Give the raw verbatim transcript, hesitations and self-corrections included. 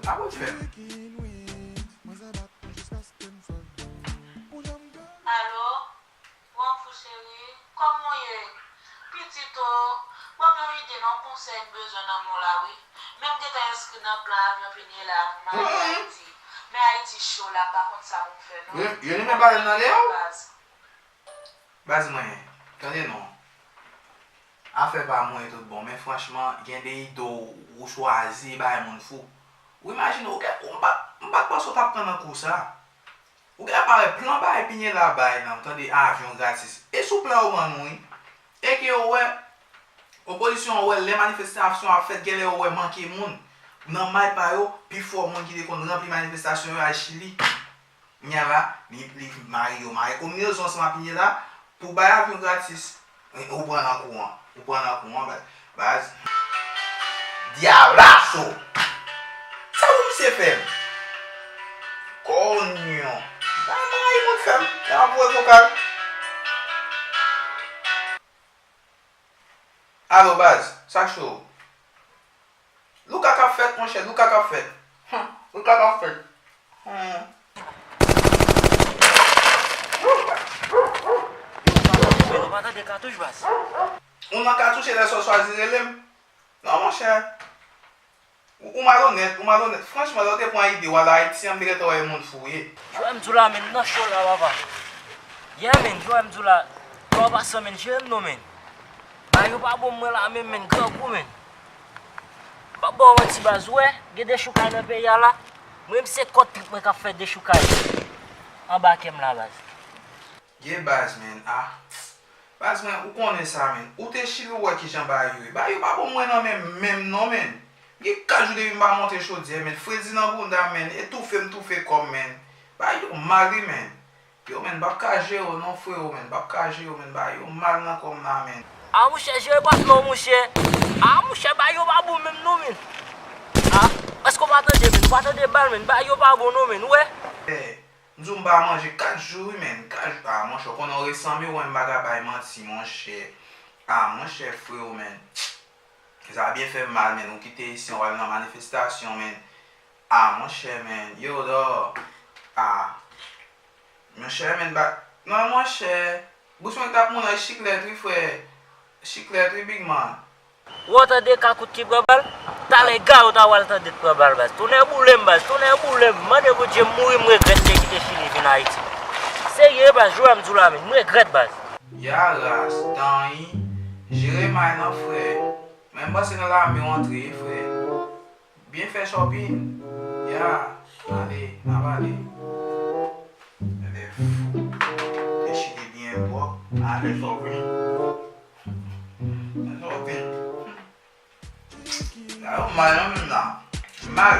Apot fè. Alo? Bonjou cheri, kòman w ye? Pitit o, ban m yon ide nan yon konsèy m bezwen nan men w la wi. Men m gentan enskri nan plan avyon Piniela a pou m ale Ayiti. Men Ayiti cho la, m pa konn sa pou m fè non. Yo, yo renmen pale nan lè w? Baz. Baz mwen, tande non. Afè pa mwen tout bon, men franchman, gen de ide w, ou chwazi bay moun fou. Ou imajine, ou gen, ou m pa, m pa t panse w t ap pran nan kou sa. Ou gen aparèy plan bay Piniela bay nan, tande avyon gratis. E sou plan yo ban nou wi. E ke yo wè, opozisyon an wè lè manifestasyon ap fèt, genlè yo wè manke moun. Nan may pa yo, pifò moun ki te konn ranpli manifestasyon yo al Chili. Kounya la, li, li mare yo, mare kombinezon ansanm ak Piniela pou bay avyon gratis. Ou pran nan kou an. Ou pran nan kou an, baz. Baz. Diablazo! Sa pou misye fè m? Konyon. Bay mwen moun fè m. Nan voye vokal. Alo, baz. Sa k cho? Louka k ap fèt, monchè. Louka k ap fèt. Hum. Louka k ap fèt. Hum. Yo, ou pa tande, men nou pa tande katouch, baz. Ou nan katouch e lè sa w chwazi rele m? Non, monchè. Ou, ou malonèt, ou malonèt. Franchman, lè w te pran ide w al Ayiti an, m te gentan wè e moun fou w ye. Jwè m di w la, men, nan cho la, papa. Yeah, men, jwè m di w la. Twa pasan, men, jere m non, men. Bagay yo pa bon mwen la menm, men, grangou, men. M p ap ba w manti, baz, ou wè, gen dechoukay nan peyi a la. Mwen menm se kont trip mwen k ap fè dechoukay anba kè m la, baz. Ye baz, men, ah. Baz mwen, ou konnen sa, men. Ou te Chili, ou wè kijan bagay yo ye. Bagay yo pa bon mwen nan men menm non, men. Gen kat jou depi m pa monte chodyè, men. Fredi nan bounda m, men. E toufe m toufe kò m, men. Bagay yo mal wi, men. Yo, men, m p ap ka jere w non, freo, men. M p ap ka jere w, men. Bagay yo mal nan kò m la, men. Ah, monchè, jere pa non, monchè. Ah, monchè, bagay yo pa bon menm non, men. Ah, èske w pa tande, men? Ou pa tande bal, men. Bagay yo pa bon non, men. Ou wè? Eh, m di w m pa manje kat jou wi, men. Kat jou. Ah, monchè, w konnen w resanble, w wè m pa ka bay manti, monchè. Ah, monchè, freo, men. Sa byen fè m mal, men. Ou kite isi, w al nan manifestasyon, men. Ah, monchè, men. Yo, dò. Ah. Monchè, men, ba. Non, monchè. Bouch mwen t ap moulen chiklèt, wi, frè. Chiklèt, wi, big man. Ou tande kakout ki pran bal? Talè gay ou ta pral tande t pran bal, baz. Tonnè boule m, baz. Tonnè boule m. Mande Bondye m mouri, m regrèt te kite Chili vin Ayiti. Serye, baz, jwè m di w la, men. M regrèt, baz. Ya ras, tan, wi. Jere may nan, frè. Men m panse nan lame w antre, frè. Byen fè shopping. Ya, ale, n ap ale. Elèv fou. Te chite byen pwòp. Ale shopping. Shopping. La yo mal nan menm nan. Mal.